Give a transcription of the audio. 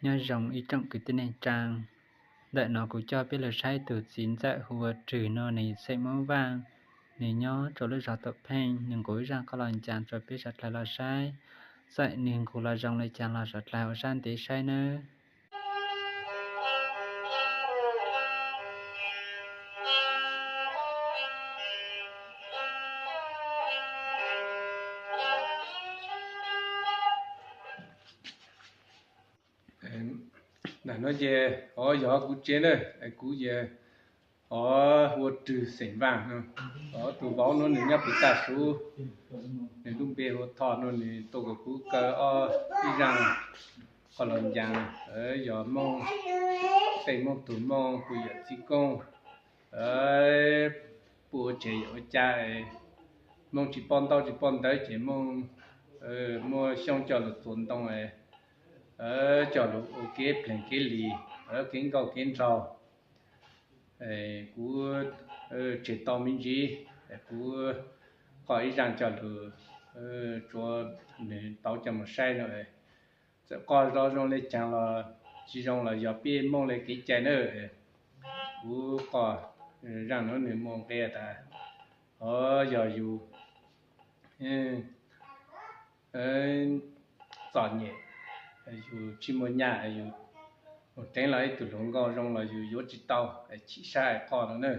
Nyob zoo ib tsoom kwv tij neej tsaa, ntawm no kuv coj peb los saib tug txiv ntxawm hu ua Rwg no, nwg xeem Moob Vaaj, nwg nyob rua lub zog Tuam Pheej, nwg nqus ib zaaj qoj los ncaas rua peb suav dlawg los saib. Txawm nwg nqus los zoo le caag los suav dlawg ua sab ntev saib nawb. Ntawm no ces, o, yog kuv tsev na, kuv ces, o, ua Rwg xeem Vaaj no. O, tug vauv nuav nwg nyob pem taj suv, nwg lub npe hu Thoj no, nwg tuaj kuas kuv kaw ob ib zaaj qoj los ncaas, yog Moob, tej Moob tug Moob kuj yog txiv koob, puab ua tsev yog ua caj, Moob tsis paub ntaub tsis paub ntawv ces Moob muab xyoob coj lug txua ntoo, coj lug ua kev pleeg kev lis, kev nkauj kev nraug. Kuv tseg tau me ntsis, kuv qoj ib zaaj coj lug tsuav nwg tau coj moog saib no. Txawm qoj zoo zoo le caag los tsis zoo los yog peb Moob le kev cai na. Kuv qoj zaaj nuav nwg muaj nqe tas, o, yog yus txom nyem, yus tsis muaj nyaj, yus mus teev los ib tug hluas nkauj zoo los yus yuav tsis tau, chim sab qoj no na.